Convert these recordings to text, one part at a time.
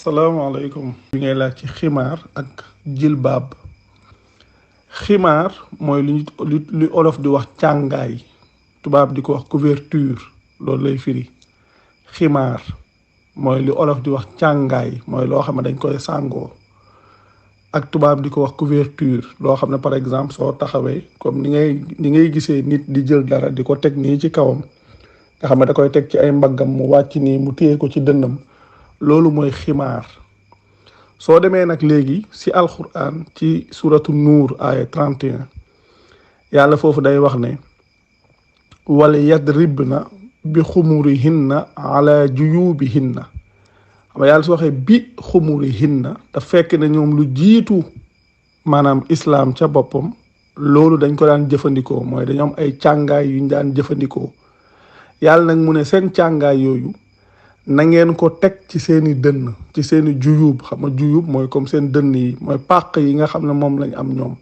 salaamaaleykum. bi ngay laaj ci ximaar ak jilbaab. ximaar mooy li olof di wax càngaay, tubaab di ko wax couverture, loolu lay firi. ximaar mooy li olof di wax càngaay, mooy loo xam ne dañ koy sàngoo, ak tubaab di ko wax couverture, loo xam ne par exemple soo taxawee comme ni ngay gisee nit di jël dara di ko teg nii ci kawam, nga xam ne da koy teg ci ay mbaggam mu wàcc nii mu téye ko ci dënnam, loolu mooy ximaar. soo demee nag léegi si alquran ci suratu nuur aya 31, yàlla foofu day wax ne wala yadribna bi xumurihinna ala juyubihinna. xam nga yàlla su waxee bi xumurihinna te fekk ne ñoom lu jiitu maanaam islaam ca boppam loolu dañ ko daan jëfandikoo, mooy dañoo am ay càngaay yuñ daan jëfandikoo. yàlla nag mu ne seen càngaay yooyu na ngeen ko teg ci seeni dënn, ci seeni juyub. xam nga juyub mooy comme seen dënn yi, mooy pàq yi nga xam ne moom lañ am ñoom.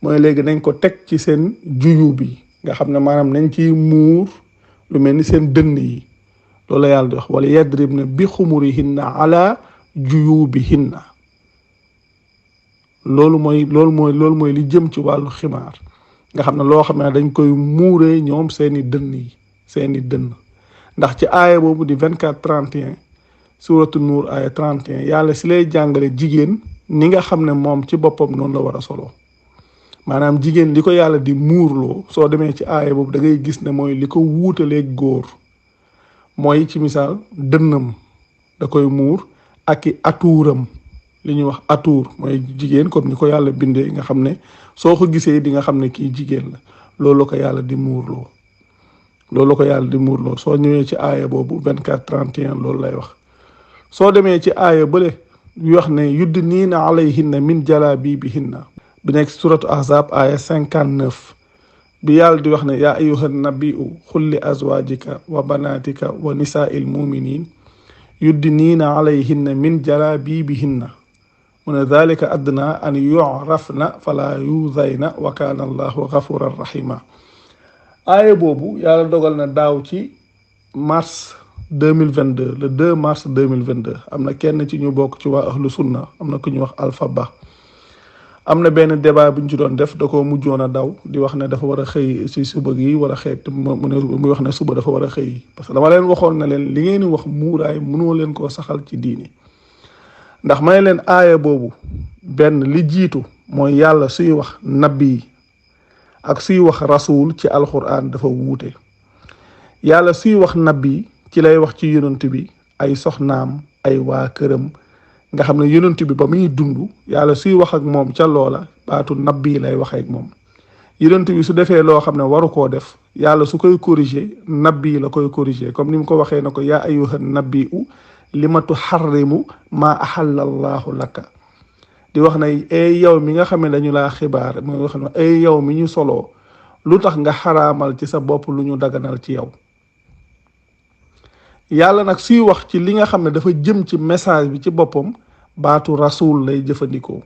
mooy léegi nañ ko teg ci seen juyub yi, nga xam ne maanaam nañ ciy muur lu mel ni seen dënn yi. loolu la yàlla di wax wala yadribna bi xumurihinna ala juyubihinna. loolu mooy li jëm ci wàllu ximaar, nga xam ne loo xam ne dañ koy muuree ñoom seeni dënn yi, seeni dënn. ndax ci aaya boobu di 24-31 suratu nuur aaya 31 yàlla si lay jàngale jigéen ni nga xam ne moom ci boppam noonu la war a solo. maanaam jigéen li ko yàlla di muurloo, soo demee ci aaya boobu da ngay gis ne mooy li ko wuutaleeg góor. mooy ci misaal dënnam da koy muur ak i atuuram, li ñuy wax atuur mooy jigéen comme ni ko yàlla bindee, nga xam ne soo ko gisee di nga xam ne kii jigéen la. loolu la ko yàlla di muurloo. soo ñëwee ci aaya boobu 24-31 loolu lay wax. soo demee ci aaya bële yu wax ne yudniina alayhinna min jalaabibihinna bi nekk suratu ahzab aaya 59 bi yàlla di wax ne yaa ayyuhan nabiu xul li azwajika wa banatika wa nisaa'il muminin yudniina alayhinna min jalaabibihinna mu ne dhalika adna an yu'rafna fala yuzayna wa kaana allahu ghafuran rahima. aaya boobu yàlla dogal na daaw ci mars 2022, le 2 mars 2022 am na kenn ci ñu bokk ci waa ahlu sunna, am na ku ñu wax Alpha Ba, am na benn débat bu ñu ci doon def, da ko mujjoon a daw di wax ne dafa war a xëy si suba gi wala xeet muy wax ne suba dafa war a xëy. parce que dama leen waxoon ne leen li ngeen di wax muuraay mënoo leen koo saxal ci diini. ndax may leen aaya boobu benn li jiitu mooy yàlla suy wax nabi ak suy wax rasul ci alquran dafa wuute. yàlla suy wax nabi ci lay wax ci yonent bi, ay soxnaam, ay waa këram, nga xam ne yonent bi ba muy dund yàlla suy wax ak moom ca loola baatu nabi lay waxee ak moom. yonent bi su defee loo xam ne waru koo def, yàlla su koy corriger nabi la koy corriger, comme ni mu ko waxee na ko yaa ayyuhan nabiu lima tuharrimu maa ahalla allahu laka. di wax ne ay yow mi nga xam ne dañu laa xibaar, mooy wax ne ay yow mi ñu soloo, lu tax nga xaraamal ci sa bopp lu ñu daganal ci yow. yàlla nag suy wax ci li nga xam ne dafa jëm ci message bi ci boppam baatu rasul lay jëfandikoo,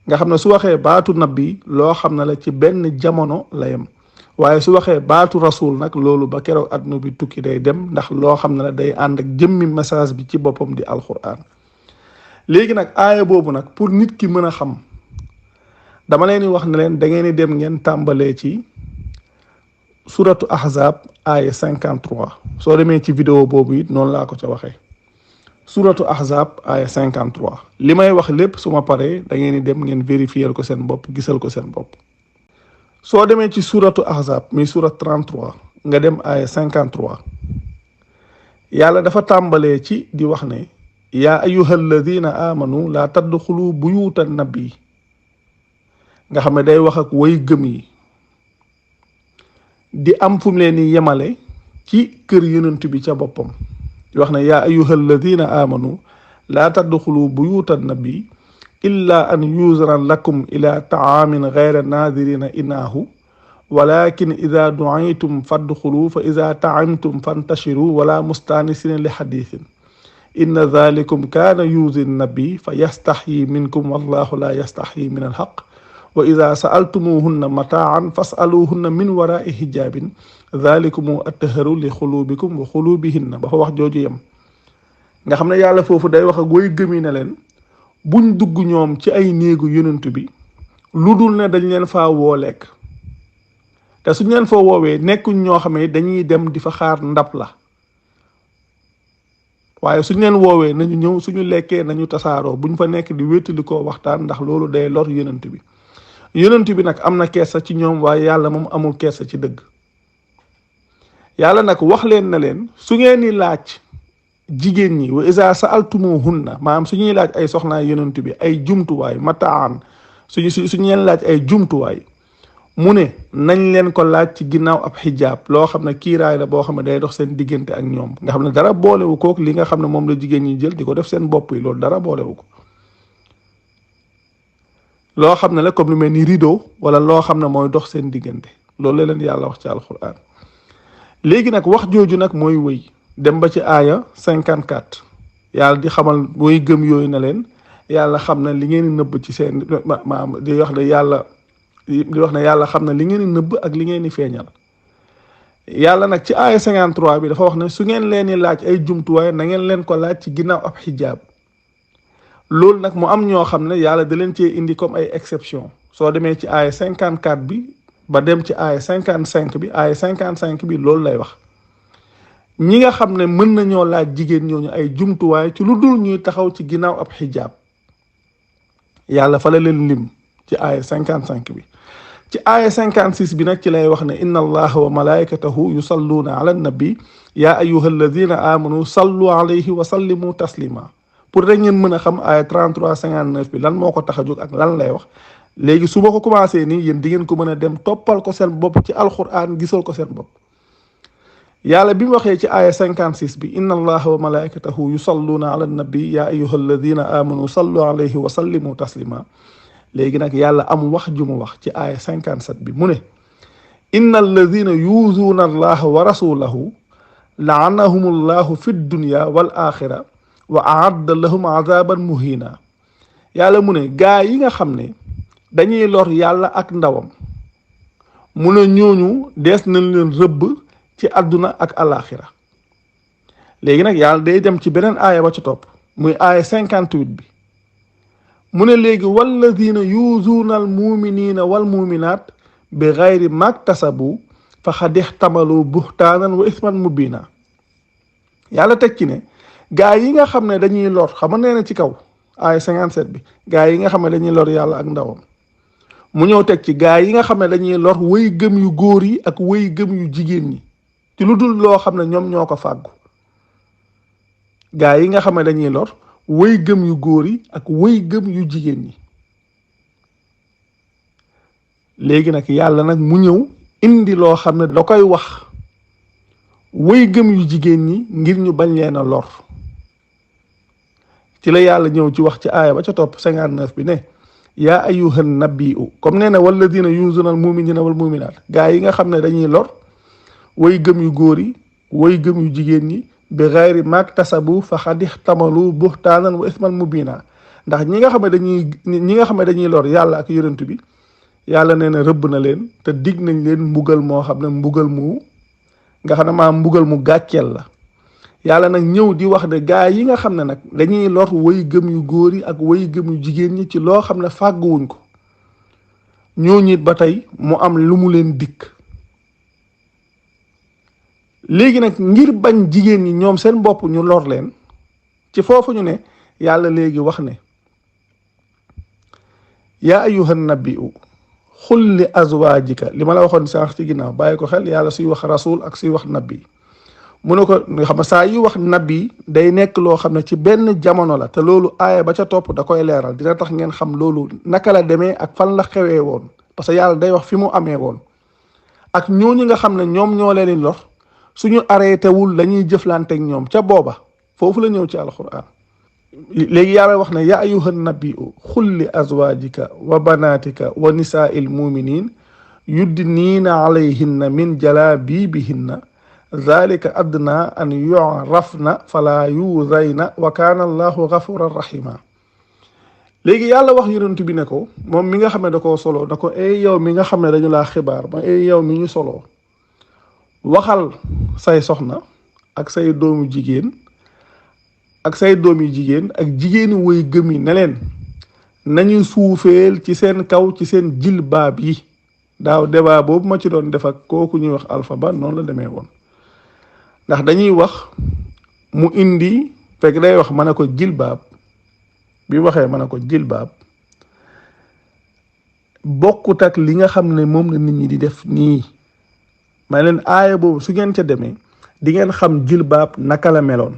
nga xam ne su waxee baatu nabi loo xam ne la ci benn jamono la yem. waaye su waxee baatu rasul nag loolu ba keroog àdduna bi tukki day dem, ndax loo xam ne la day ànd ak jëmmi message bi ci boppam di alquran. léegi nag aaya boobu nag pour nit ki mën a xam, dama leen di wax ne leen da ngeen di dem ngeen tàmbalee ci suratu ahzab aaya 53. soo demee ci vidéo boobu it noonu laa ko ca waxee. suratu ahzab aaya 53 li may wax lépp su ma paree da ngeen di dem ngeen vérifier ko seen bopp, gisal ko seen bopp. soo demee ci suratu ahzab mi surat 33 nga dem aaya 53, yàlla dafa tàmbalee ci di wax ne yaa ayyuhal ladina amanu laa tadxulu buyuutan nabi, nga xam ne day wax ak way gëm yi, di am fu mu leen di yemale ci kër yonent bi ca boppam. di wax ne yaa ayyuhal ladina amanu laa tadxulu buyuutan nabi illa an yuzran lakum ila taamin gayra nadirina inaahu walakin ida duaytum fadxulu fa ida taamtum fantashiru wala mustanisina li xadisin inna dhalikum kaana yuzi nabi fa yastaxyi minkum wallahu la yastaxyi min alxaq wa ida saaltumuhunna mataan fasaluhunna min warai hijabin dhalikum atharu li xulubikum wa xulubihinna ba fa wax jooju yem nga xam ne yàlla foofu day wax ak way gëmi ne leen buñ dugg ñoom ci ay néegu yonent bi lu dul ne dañ leen faa woo lekk te suñ leen fa woowee nekkuñ ñoo xam ne dañuy dem di fa xaar ndab la waaye suñ leen woowee nañu ñëw suñu lekkee nañu tasaaroo buñ fa nekk di wéttali koo waxtaan ndax loolu day lor yonent bi yonent bi nag am na kersa ci ñoom waaye yàlla moom amul kersa ci dëgg yàlla nag wax leen na leen su ngeen di laaj jigéen ñi wa isa saaltumuhunna maanaam suñuy laaj ay soxnaa yonent bi ay jumtuwaay mataan suñu leen laaj ay jumtuwaay mu ne nañ leen ko laaj ci ginnaaw ab xijaab loo xam ne kiiraay la boo xam ne day dox seen diggante ak ñoom nga xam ne dara boolewu kook li nga xam ne moom la jigéen ñi jël di ko def seen bopp yi loolu dara boolewu ko loo xam ne la comme lu mel ni rideau wala loo xam ne mooy dox seen diggante loolu la leen yàlla wax ci alquran léegi nag wax jooju nag mooy wëy dem ba ci aaya 54 yàlla di xamal mooy gëm yooyu na leen yàlla xam na li ngeen di nëbb ci seen maam di wax ne yàlla xam na li ngeen di nëbb ak li ngeen di feeñal yàlla nag ci aaya 53 bi dafa wax ne su ngeen leen di laaj ay jumtuwaay na ngeen leen ko laaj ci ginnaaw ab xijaab loolu nag mu am ñoo xam ne yàlla da leen cee indi comme ay exception soo demee ci aaya 54 bi ba dem ci aaya 55 bi aaya 55 bi loolu lay wax ñi nga xam ne mën nañoo laaj jigéen ñooñu ay jumtuwaay ci lu dul ñuy taxaw ci ginnaaw ab xijaab yàlla fa la leen lim ci aaya 55 bi ci aaya 56 bi nag ci lay wax ne inna allaha wa malaikatahu yusalluuna ala nabi ya ayuha alladina amanu sallu alayhi wa sallimu taslima pour rek ngeen mën a xam aaya 33 59 bi lan moo ko tax a jóg ak lan lay wax léegi su ma ko commencé nii yéen di ngeen ko mën a dem toppal ko seen bopp ci alquran gisal ko seen bopp yàlla bi mu waxee ci aaya 56 bi inna allaha wa malaikatahu yusalluuna ala nabi ya ayuha alladina amanu sallu alayhi wa sallimu taslima léegi nag yàlla am wax ju mu wax ci aaya 57 bi mu ne inna alladina yuuzuuna allaha wa rasulahu laanahum allahu fi dunya wal axira wa aadda lahum azaban muhina yàlla mu ne gaa yi nga xam ne dañuy lor yàlla ak ndawam mu ne ñooñu dees nañ leen rëbb ci àdduna ak alaxira léegi nag yàlla day dem ci beneen aaya ba ci topp muy aaya 58 bi mu ne léegi walladina yuuzuuna al muminina wal muminaat bi gayri maktasabu fa xad ixtamalu buhtaanan wa isman mubina yàlla teg ci ne gaa yi nga xam ne dañuy lor xam nga nee na ci kaw aaya 57 bi gaa yi nga xam ne dañuy lor yàlla ak ndawam mu ñëw teg ci gaa yi nga xam ne dañuy lor way gëm yu góor yi ak way gëm yu jigéen ñi ci lu dul loo xam ne ñoom ñoo ko fàggu gaa yi nga xam ne dañuy lor way gëm yu góor yi ak way gëm yu jigéen ñi léegi nag yàlla nag mu ñëw indi loo xam ne da koy wax way gëm yu jigéen ñi ngir ñu bañ leen a lor ci la yàlla ñëw ci wax ci aaya ba ca topp 59 bi ne yaa ayyuhan nabiyyu comme nee na walladina yuuzuna al muminina wal muminaat gaa yi nga xam ne dañuy lor way gëm yu góor yi way gëm yu jigéen ñi bi gayri maktasabu fa xad ixtamalu buhtaanan wa isman mubina ndax ñi nga xam ne dañuy lor yàlla ak yonent bi yàlla nee na rëbb na leen te dig nañ leen mbugal moo xam ne mbugal mu nga xam ne maa mbugal mu gàcceel la yàlla nag ñëw di wax ne gaa yi nga xam ne nag dañuy lor way gëm yu góor yi ak way gëm yu jigéen ñi ci loo xam ne fàgguwuñ ko ñooñu it ba tey mu am lu mu leen dikk léegi nag ngir bañ jigéen ñi ñoom seen bopp ñu lor leen ci foofu ñu ne yàlla léegi wax ne yaa ayyuhan nabiyyu xul li azwaajika li ma la waxoon sànq ci ginnaaw bàyyi ko xel yàlla suy wax rasul ak suy wax nabi mu ne ko xam ne saa yu wax nabi day nekk loo xam ne ci benn jamono la te loolu aaya ba ca topp da koy leeral dina tax ngeen xam loolu naka la demee ak fan la xewee woon parce que yàlla day wax fi mu amee woon ak ñooñu nga xam ne ñoom ñoo leen di lor suñu arrêté wul lañuy jëflanteeg ñoom ca booba foofu la ñëw ci alquran léegi yàlla wax ne yaa ayyuhan nabiyyu xul li azwaajika wa banaatika wa nisaa'il muminin yudniina alayhinna min jalaabibihinna zalika adna an yu'rafna fala yuzayna wa kaana allahu gafuran rahima léegi yàlla wax yonent bi ne ko moom mi nga xam ne da koo soloo da ko ay yow mi nga xam ne dañu laa xibaar ma ay yow mi ñu soloo waxal say soxna ak say doomu jigéen ak say doom yu jigéen ak jigéeni woy gëm yi ne leen nañu suufeel ci seen kaw ci seen jilbaab yi. daaw débat boobu ma ci doon def ak kooku ñuy wax Alpha Ba noonu la demee woon ndax dañuy wax mu indi fekk day wax ma ne ko jilbaab bi waxee ma ne ko jilbaab bokkut ak li nga xam ne moom la nit ñi di def nii ma leen aaya boobu su ngeen ca demee di ngeen xam jilbaab naka la meloon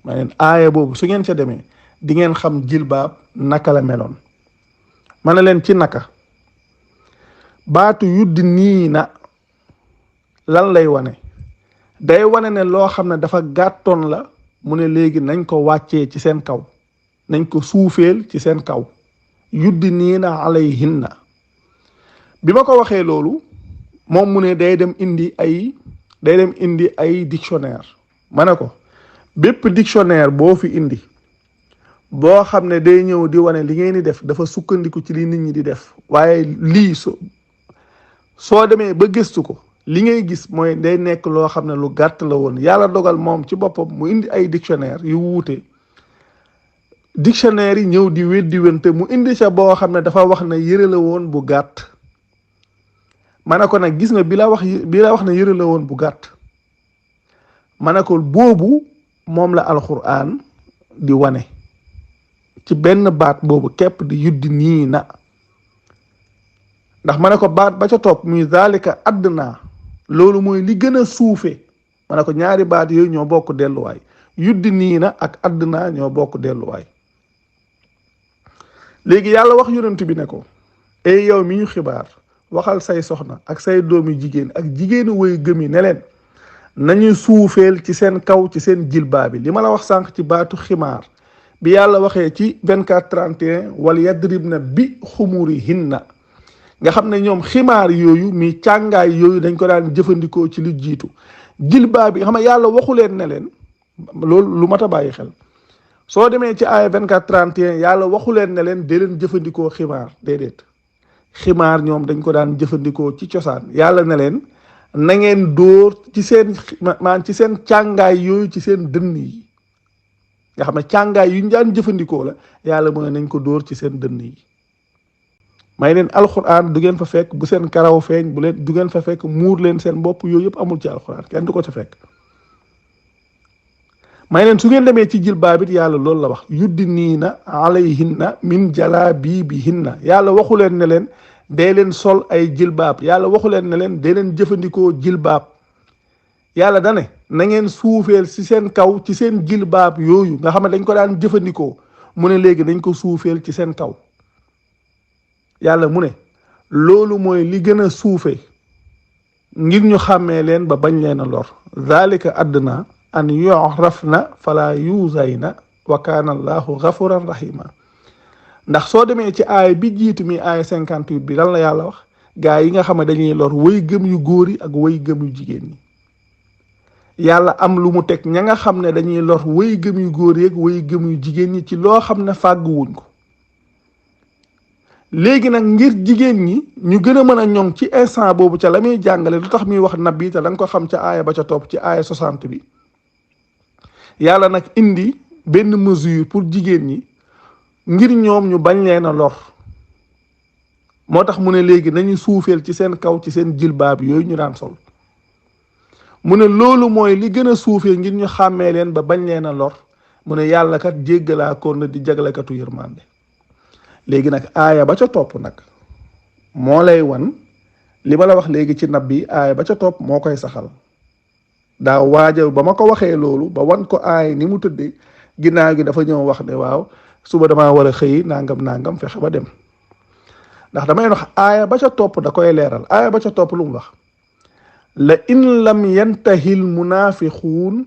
ma leen aaya boobu su ngeen ca demee di ngeen xam jilbaab naka la meloon ma ne leen ci naka baatu yuddi nii na lan lay wane day wane ne loo xam ne dafa gàttoon la mu ne léegi nañ ko wàccee ci seen kaw nañ ko suufeel ci seen kaw yuddi nii na alayhinna bi ma ko waxee loolu moom mu ne day dem indi ay dictionnaire ma ne ko bépp dictionnaire boo fi indi boo xam ne day ñëw di wane li ngeen di def dafa sukkandiku ci li nit ñi di def waaye lii soo demee ba gëstu ko li ngay gis mooy day nekk loo xam ne lu gàtt la woon yàlla dogal moom ci boppam mu indi ay dictionnaire yu wuute dictionnaire yi ñëw di weddi wante mu indi sa boo xam ne dafa wax ne yëre la woon bu gàtt ma ne ko nag gis nga bi la wax ne yëre la woon bu gàtt ma ne ko boobu moom la alxuraan di wane ci benn baat boobu képp di yuddi nii na ndax ma ne ko baat ba ca topp muy zalika adna loolu mooy li gën a suufe ma ne ko ñaari baat yooyu ñoo bokk delluwaay yuddi nii na ak adna ñoo bokk delluwaay léegi yàlla wax yonent bi ne ko ey yow mi ñu xibaar waxal say soxna ak say doomi jigéen ak jigéenu woy gëm yi ne leen nañu suufeel ci seen kaw ci seen jilbaa bi li ma la wax sànq ci baatu ximaar bi yàlla waxee ci 24:31 wal yadribna bi xumurihinna nga xam ne ñoom ximaar yooyu mi càngaay yooyu dañ ko daan jëfandikoo ci lu jiitu jilbaa bi nga xam ne yàlla waxu leen ne leen loolu lu mat a bàyyi xel soo demee ci aaya 24:31 yàlla waxu leen ne leen dee leen jëfandikoo ximaar déedéet ximaar ñoom dañ ko daan jëfandikoo ci cosaan yàlla ne leen na ngeen dóor ci seen càngaay yooyu ci seen dënn yi nga xam ne càngaay yu ñu daan jëfandikoo la yàlla mooy nañ ko dóor ci seen dënn yi may leen alxuraan du ngeen fa fekk bu seen karaw feeñ du ngeen fa fekk muur leen seen bopp yooyu yëpp amul ci alxuraan kenn du ko ca fekk may leen su ngeen demee ci jilbaab it yàlla loolu la wax yuddi nii na alayhinna min jalaabibihinna yàlla waxu leen ne leen dee leen sol ay jilbaab yàlla waxu leen ne leen dee leen jëfandikoo jilbaab yàlla dane na ngeen suufeel ci seen kaw ci seen jilbaab yooyu nga xam ne dañ ko daan jëfandikoo mu ne léegi dañ ko suufeel ci seen kaw yàlla mu ne loolu mooy li gën a suufe ngir ñu xàmmee leen ba bañ leen a lor zalika adna an yu'rafna fala yuzayna wa kana allahu ghafuran rahima ndax soo demee ci aaya bi jiitu mi aaya 58 bi lan la yàlla wax gaa yi nga xam ne dañuy lor way gëm yu góor yi ak way gëm yu jigéen ñi yàlla am lu mu teg ña nga xam ne dañuy lor way gëm yu góor yi ak way gëm yu jigéen ñi ci loo xam ne fàgguwuñ ko léegi nag ngir jigéen ñi ñu gën a mën a ñoŋ ci instant boobu ca la muy jàngale lu tax muy wax nabi te da nga ko xam ca aaya ba ca topp ci aaya 60 bi yàlla nag indi benn mesure pour jigéen ñi ngir ñoom ñu bañ leen a lor moo tax mu ne léegi nañu suufeel ci seen kaw ci seen jilbaab yooyu ñu daan sol mu ne loolu mooy li gën a suufee ngir ñu xàmmee leen ba bañ leen a lor mu ne yàlla kat jéggalaa koon na di jaglekatu yërmande léegi nag aaya ba ca topp nag moo lay wan li ma la wax léegi ci nabi aaya ba ca topp moo koy saxal daa waaja ba ma ko waxee loolu ba wan ko aaya ni mu tëddee ginnaaw gi dafa ñëw wax ne waaw suba damaa war a xëy nangam fexe ba dem ndax damay wax aaya ba ca topp da koy leeral aaya ba ca topp lu mu wax la in lam yantahi l munafiquun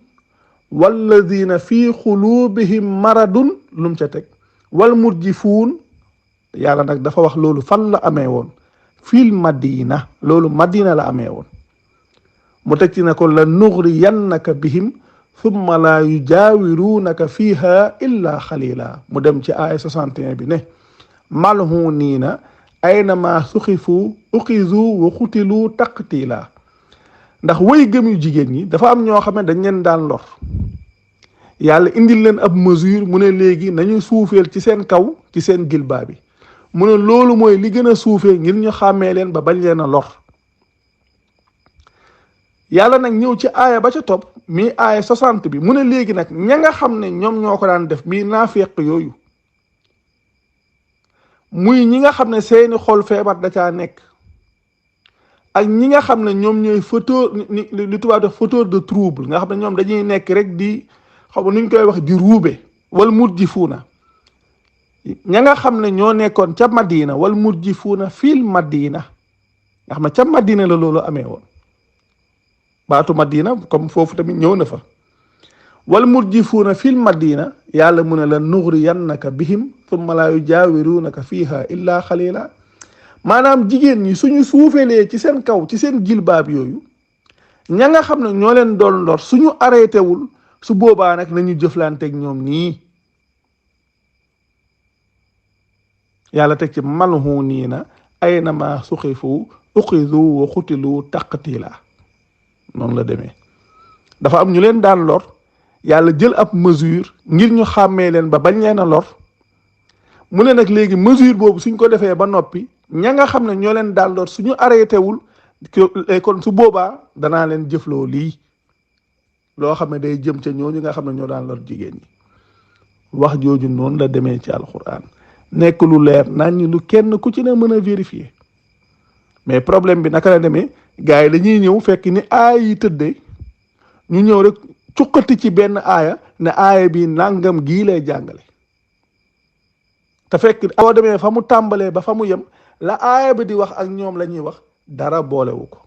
walladina fi xulubihim maradun lu mu ca teg wal murjifuun yàlla nag dafa wax loolu fan la amee woon fil madina loolu madina la amee woon mu teg ci ne ko la nugriyannaka bihim thumma la yujaawiruunaka fiha illa xalila mu dem ci aaya 61 bi ne malhuniina aynama suxifu uxizu wa xutilu taqtila ndax way gëm yu jigéen ñi dafa am ñoo xam ne dañ leen daan lor yàlla indil leen ab mesure mu ne léegi nañu suufeel ci seen kaw ci seen gilbaa bi mu ne loolu mooy li gën a suufee ngir ñu xàmmee leen ba bañ leen a lor. yàlla nag ñëw ci aaya ba ca topp mi aaya 60 bi mu ne léegi nag ña nga xam ne ñoom ñoo ko daan def mii naafeq yooyu muy ñi nga xam ne seeni xol feebar da caa nekk ak ñi nga xam ne ñoom ñooy fauteur li tubaab def fauteur de trouble nga xam ne ñoom dañuy nekk rek di xaw ma nuñ koy wax di ruube wal murjifuuna ña nga xam ne ñoo nekkoon ca Madina wal murjifuuna fil Madina nga xam ne ca Madina la loolu amee woon baatu Madina comme foofu tamit ñëw na fa wal murjifuuna fil Madina yàlla mu ne la nugriyannaka bihim thumma laa yujaawiruunaka fiiha illa xalila maanaam jigéen ñi suñu suufelee ci seen kaw ci seen jilbaab yooyu ña nga xam ne ñoo leen doon lor suñu arrêté wul su boobaa nag nañu jëflanteeg ñoom nii yàlla teg ci malhuuniina aynama suxifu uxidu wa xutilu taqtila noonu la demee dafa am ñu leen daan lor yàlla jël ab mesure ngir ñu xàmmee leen ba bañ leen a lor mu ne nag léegi mesure boobu suñ ko defee ba noppi ña nga xam ne ñoo leen daan lor suñu arrêté wul kon su boobaa danaa leen jëfloo lii loo xam ne day jëm ca ñooñu nga xam ne ñoo daan lor jigéen ñi wax jooju noonu la demee ci alquran nekk lu leer naan ñi lu kenn ku ci ne mën a vérifier mais problème bi naka la demee gars yi dañuy ñëw fekk ni aaya yi tëddee ñu ñëw rek cuqati ci benn aaya ne aaya bi nangam gii lay jàngale te fekk boo demee fa mu tàmbalee ba fa mu yem la aaya bi di wax ak ñoom la ñuy wax dara boolewu ko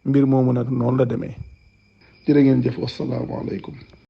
mbir moomu nag noonu la demee jërë ngeen jëf wassalaamu aleykum